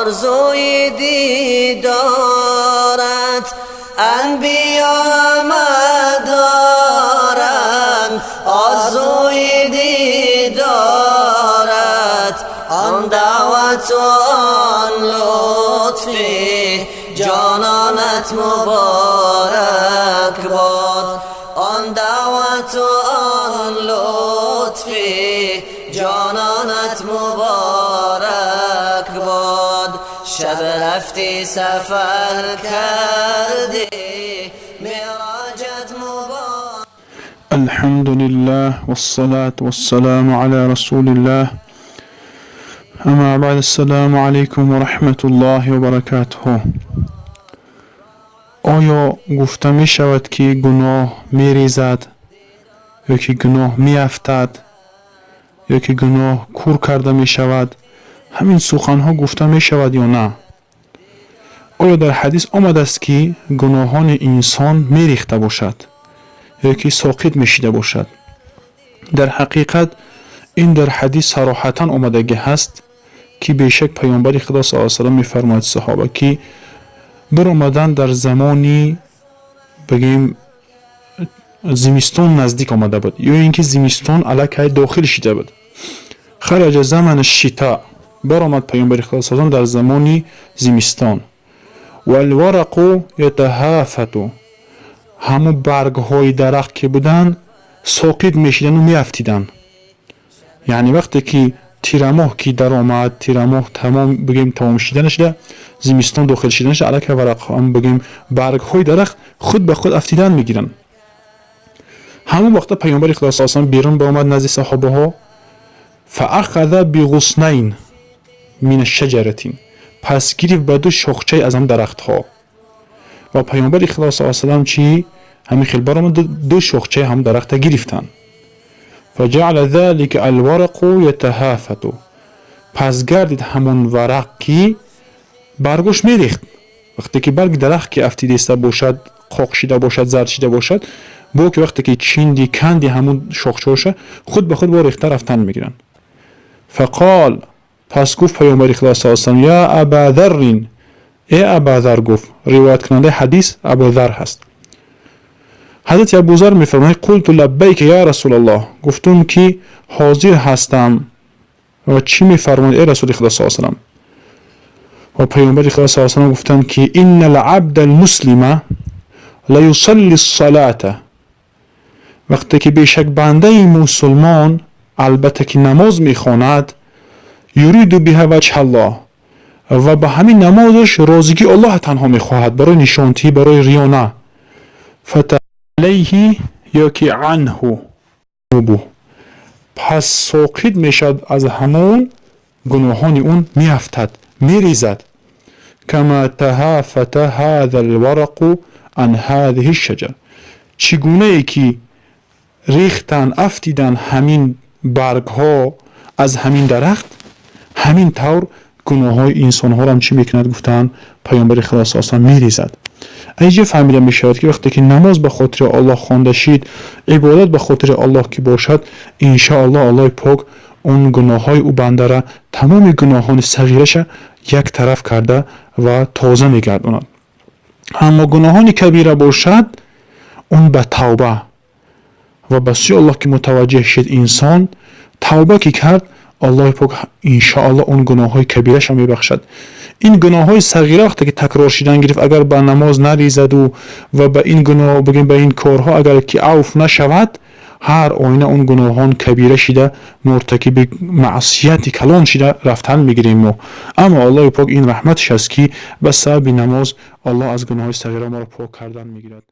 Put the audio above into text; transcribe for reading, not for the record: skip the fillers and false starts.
Орзуи дидорат анбиё ҳама доранд, орзуи дидорат. Он даъвату он лутфи ҷононат муборак бод, он даъвату он лутфи ҷононат муборак бод. Шаб рафтӣ, сафар кардӣ, меъроҷат муборак. الحمد لله والصلاة والسلام على رسول الله، أما بعد، السلام عليكم ورحمة الله وبركاته. Оё гуфта мешавад, ки гуноҳ мерезад ё ки гуноҳ меафтад ё ки гуноҳ кур карда мешавад? Ҳамин суханҳо гуфта мешавад ё на? Оё дар ҳадис омадааст, ки гуноҳони инсон мерехта бошад ё ки соқит мешида бошад? Дар ҳақиқат, ин дар ҳадис сароҳатан омадагӣ ҳаст, ки бешак Паёмбари Худо с салам мефармояд: саҳоба ки биромадан дар замони, бигем, зимистон наздик омада буд ё ин ки зимистон аллакай дохил шида буд. خرج زمن الشتاء, баромад Паёмбари Худо с дар замони зимистон. والورق يتهافت, ҳамун баргҳои дарахт ки буданд, соқит мешидану меафтиданд. Яъне вақте ки тирамоҳ ки даромад, тирамоҳ тамом, бигем, тамом шиданашда, зимистон дохил шиданашда, аллакай варақ, бигем, баргҳои дарахт худ ба худ афтидан мегиранд. Ҳамон вақта Паёмбари Худо с берун баромад назди саҳобаҳо. فأخذ بغصنين من الشجرة, пас гирифт ба ду шохчаи аз ҳам дарахтҳо. Ва Паёмбари Худо с салам чӣ ҳамин хел баромад, ду шохчаи ҳам дарахта гирифтанд. فجعل ذلك الورق يتهافت, пас гардид ҳамон варақ, ки баргош мерехт. Вақте ки барги дарахт ки афтидиста бошад, қоқ шида бошад, зард шида бошад, бо ки вақте ки чинди канди ҳамун шохчаоша, худ ба худ бо рехта рафтан мегиранд. فقال, пас гуфт Паёмбари Худо с салам: يا أبا ذر, э Абазар, гуфт. Ривояткунандаи ҳадис Абузар ҳаст. Ҳазрати Абузар мефармояд: قلت لبيك يا رسول الله, гуфтум, ки ҳозир ҳастам ва чӣ мефармоед, э Расули Худо с салам? Ва Паёмбари Худо с салам гуфтанд, ки إن العبد المسلم ليصلي الصلاة, вақте ки бешак бандаи мусулмон албатта ки намоз мехонад, يريد بها وجه الله, ва ба ҳамин намозаш розигии Аллоҳ танҳо мехоҳад, барои нишонтиҳӣ, барои риё на. عليه ё ки عنه, пас соқит мешавад аз ҳамон гуноҳони он, меафтад, мерезад. كما تهافت هذا الورق عن هذه الشجر, чӣ гунае ки рехтан, афтидан ҳамин баргҳо аз ҳамин дарахт, ҳамин тавр гуноҳҳои инсонҳоро чӣ мекунад, гуфтанд Паёмбари Худо с, мерезад. Инҷа фаҳмида мешавад, ки вақте ки намоз ба хотири Аллоҳ хонда шид, ибодат ба хотири Аллоҳ ки бошад, иншоаллоҳ Аллоҳи пок он гуноҳҳои ӯ бандара, тамоми гуноҳони сағираша як тараф карда ва тоза мегардонад. Аммо гуноҳони кабира бошад, он ба тавба ва ба сӯи Аллоҳ ки мутаваҷҷеҳ шид, инсон тавба ки кард, Аллоҳи пок иншоаллоҳ он гуноҳҳои кабираша мебахшад. Ин гуноҳҳои сағира вақте ки такрор шидан гирифт, агар ба намоз нарезаду ва ба ин гуноҳ, бигем, ба ин корҳо агар ки авф нашавад, ҳар оина он гуноҳон кабира шида, муртакиби маъсияти калон шида рафтан мегирем мо. Аммо Аллоҳи пок ин раҳматаш аст, ки ба сабаби намоз Аллоҳ аз гуноҳҳои сағира моро пок кардан мегирад.